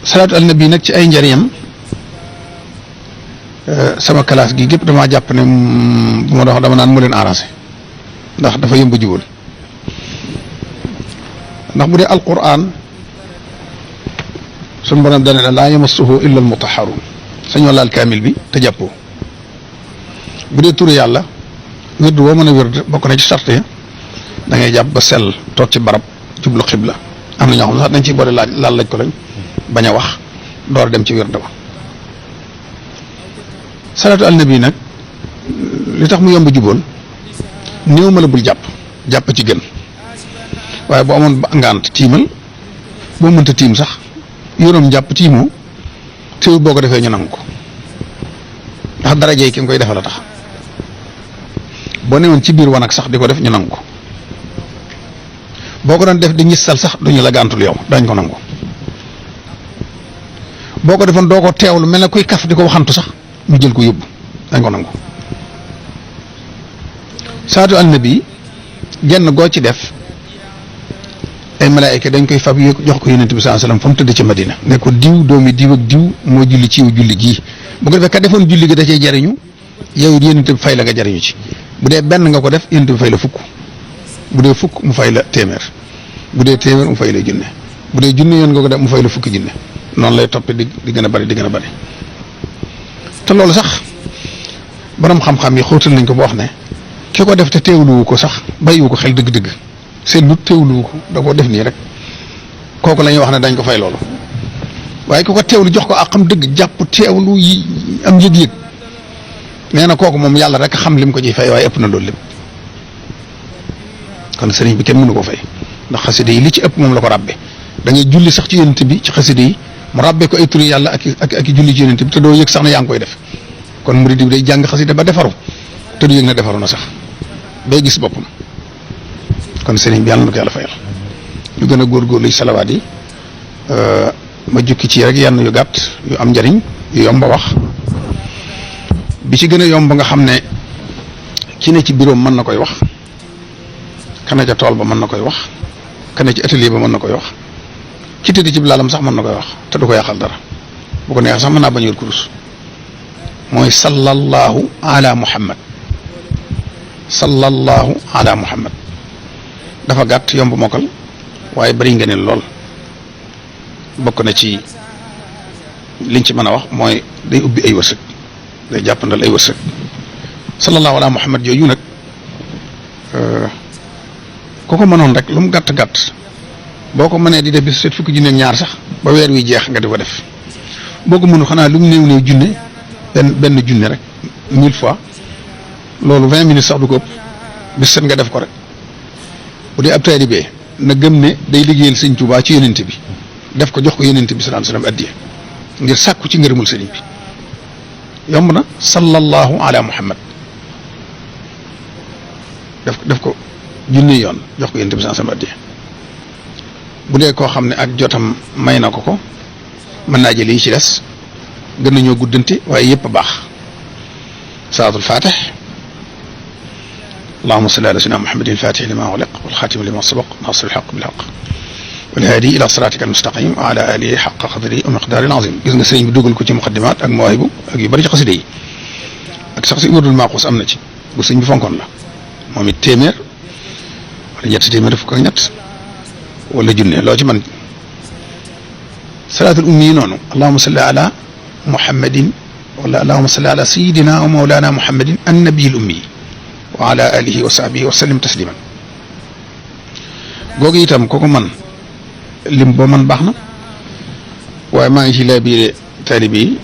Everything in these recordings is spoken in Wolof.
salaatu al nabi nag ci ay njëriñam sama classe gi gépp damaa jàpp ne bu ma dox dama naan mu leen arrangé ndax dafa yëmb jubal ndax bu dee alquran suñu borom dana ne laa yamassuhu illa al mutahharun sañoo laal kaamil bi te jàppoo bu dee turu yàlla wird woo mën a wird bokk na ci sart ya da ngay jàpp ba sell toog ci barab jublu xibla am na ñoo xam sax dañ ciy boole laaj ko lañ bañ a wax door dem ci wird ba salaatu al nabi nag li tax mu yomb jubóol néew ma la bul jàpp ci gën waaye boo amoon ngant tiimal boo mënta tiim sax yoroom jàpp tiimoo teewul boo ko defee ñu nangu ko ndax daraje yi ki nga koy defal a tax boo newoon ci biir wanag sax di ko def ñu nangu ko boo ko doon def di ñissal sax duñu la gàntul yow dañ ko nangu boo ko defoon doo ko teewlu mel ne kuy kaf di ko waxantu sax ñu jël ko yóbbu dañ ko nangu salaatu al nabi genn goo ci def ay malaayika dañ koy fab jox ko yonent bi sallallahu alayhi wasallam fa mu tëdd ci Madina ne ko diw doomi diw ak diw moo julli ci julli gii bu ko defee ka defoon julli gi da cee jariñu yow yonent bi fay la nga jariñu ci bu dee benn nga ko def yonent bi fay la fukk bu dee fukk mu fay la téeméer bu dee téeméer mu fay la junne bu dee junne yoon nga ko def mu fay la fukki junne noonu lay toppee di gën a bari di gën a bari te loolu sax borom xam-xam yi xóotal nañ ko ba wax ne ki ko def te teewluwu ko sax bàyyiwu ko xel dëgg-dëgg seen lut teewluwu ko da koo def nii rek kooku la ñuy wax ne dañ ko fay loolu waaye ki ko teewlu jox ko ak xam dëgg jàpp teewlu yi am yëg-yëg nee na kooku moom yàlla rek xam lim ko ciy fay waaye ëpp na loolu lépp kon sëriñ bi kenn mënu ko fay ndax xasida yi li ci ëpp moom la ko ràbbe da ngay julli sax ci yonent bi ci xasida yi mu ràbbe ko ay turi yàlla ak julli ci yonent bi te doo yëg sax na yaa ngi koy def kon murid bi day jàng xasida ba defaru te du yëg na defaru na sax day gis boppam kon sëriñ bi yàlla na ko yàlla fayal ñu gën a góorgóorlu ci salawaat yi ma jukki ci rek yenn yu gàtt yu am njariñ yu yomb a wax bi ci gën a yomb nga xam ne ki ne ci bureau mën na koy wax kana ca tool ba mën na koy wax kana ci atelier ba mën na koy wax ki tëdd ci laalam sax mën na koy wax te du ko yàqal dara bu ko neexee sax mën naa bañ a yor kurus mooy sallallahu ala muhammad sallallahu ala muhammad dafa gàtt yomb mokkal waaye bari nga ne lool bokk na ci liñ ci mën a wax mooy day ubbi ay wërsëg day jàppandal ay wërsëg sallallahu ala muhammad jooju nag ku ko mënoon rek lu mu gàtt gàtt boo ko mënee di def bis seet fukki junne ak ñaar sax ba weer wi jeex nga di ko def boo ko mënu xanaa lu mu néew néew junne benn junne rek 1000 fois loolu 20 minutes sax du ko ëpp bis set nga def ko rek bu dee ab taalibe na gëm ne day liggéeyal sëñ Tuubaa ci yonent bi def ko jox ko yonent bi sallallahu alayhi wasallam addiya ngir sàkku ci ngërëmul sëriñ bi yomb na sallallahu ala muhammad def ko junne yoon jox ko yonent bi sallallahu alayhi wasallam addiya bu dee koo xam ne ak jotam may na ko mën naa jël yi ci des gën nañoo guddante waaye yëpp a baax salaatul fatih allahumma salli ala sayyidina muhammadin al-fatih lima ughliq wal khatim lima sabaq nasir al-haqq bil haqq wal hadi ila siratika al-mustaqim wa ala alihi haqqa qadrihi wa miqdarihi al-azim gis nga sëriñ bi dugal ko ci muqaddimat ak mawaahibu ak yu bari ci xasida yi ak sax si wurdul maaxuus am na ci bu sëriñ bi fonkoon la moom it téeméer wala ñetti téeméer fukk ak ñett wala junne loo ci man salaatul ummi yi noonu allahumma salli ala muhammadin wala allahumma salli ala sayidina wa mawlana muhammadin annabiyil ummi wa ala alihi wa sahbihi wa sallim tasliman googu itam kooku man lim boo man baax na waaye maa ngi ci laa biire taalibe yi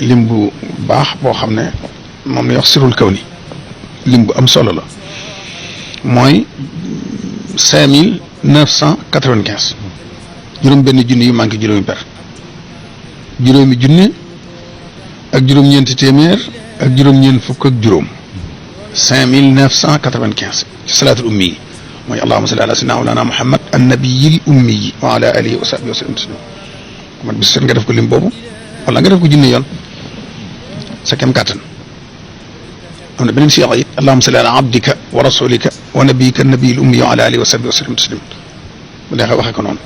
lim bu baax boo xam ne moom la wax sirul kawni lim bu am solo la mooy 5995 juróom benn junne yu manqué juróomi per juróomi junne ak juróom-ñeenti téeméer ak juróom-ñeent fukk ak juróom 5995 ci salaatul ummi yi mooy allahumma salli ala sayyidina mawlana muhammad annabiyil ummi yi wa ala alihi wa sahbihi wa sallam tasliman man bis set nga def ko lim boobu wala nga def ko junne yoon sa kem kàttan am na beneen siyaqa it allahumma salli ala abdika wa rasulika wa nabiyika annabiyil ummi wa ala alihi wa sahbihi wa sallam tasliman bu neexee waxee ko noonu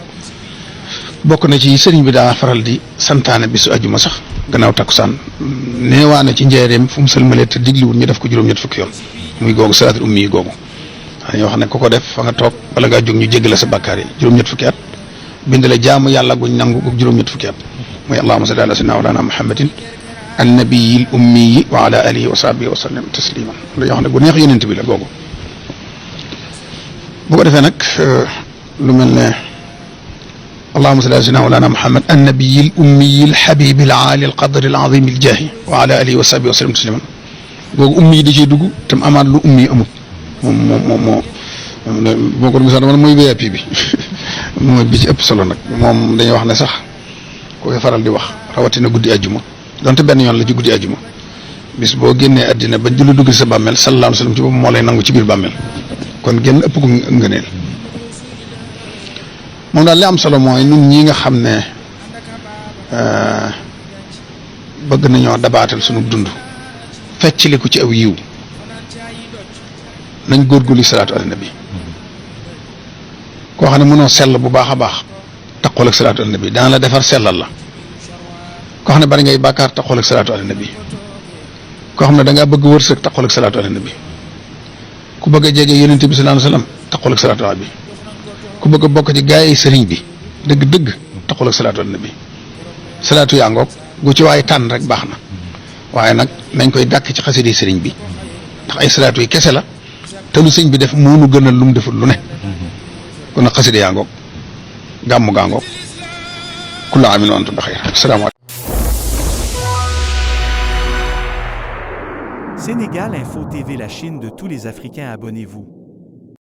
bokk na ci sëriñ bi daa faral di santaane bisu ajuma sax gannaaw takkusaan neewaane ci njëreem fu mu sëlmalee te digliwul ñu def ko juróom-ñett fukki yoon muy googu salaatul ummi yi googu dañoo wax ne ku ko def fa nga toog bala ngaa jóg ñu jéggal sa bàkkaar yi juróom-ñett fukki at bind la jaamu yàlla guñ nangu gu juróom-ñett fukki at muy allahumma salli ala sayyidina walana muhammadin annabiyil ummi wa ala alihi wa sahbihi wa sallam tasliman dañoo wax ne gu neex yonent bi la googu bu ko defee nag lu mel ne allahumma salli ala sayyidina walana muhammad annabiyil ummiyil habibil alil qadril azimil jaahi wa ala alihi wa sahbihi wa sallam tasliman googu ummi yi di ciy dugg te mu amaat lu ummi amut moom boo ko misaal man mooy VIP bi mooy bi ci ëpp solo nag moom dañuy wax ne sax ku koy faral di wax rawatina guddi àjjuma donte benn yoon la ci guddi àjjuma bis boo génnee àddina ba julli dugg sa bàmmeel sallallahu alayhi wa sallam ci boobu moo lay nangu ci biir bàmmeel kon génn ëpp ko ngëneel moom daal li am solo mooy ñun ñi nga xam ne bëgg nañoo dabaatal sunu dund feccli ko ci aw yiw nañ góorgóorlu salaatu ala nabi koo xam ne mënoo sell bu baax a baax taqool ak salaatu ala nabi dana la defar sellal la koo xam ne bari ngay bàkkaar taqool ak salaatu ala nabi koo xam ne da ngaa bëgg wërsëg taqool ak salaatu ala nabi ku bëgg a jege yonent bi sallallahu alayhi wasallam taqool ak salaatu ala nabi ku bëgg a bokk ci gaa yi sëriñ bi dëgg-dëgg taqool ak salaatu ala nabi salaatu yaa ngoog gu ci waaye tànn rek baax na waaye nag nañ koy dàkk ci xasida sëriñ bi ndax ay salaatu yi kese la te lu sëñ bi def moo nu gënal lu mu deful lu ne kon nag xasida yaa ngoog gàmmu gaa ngoog kullu aamin wa antum bi xayr asalaamaaleykum. Sénégal Info TV, la Chine de tous les Africains, abonnez-vous.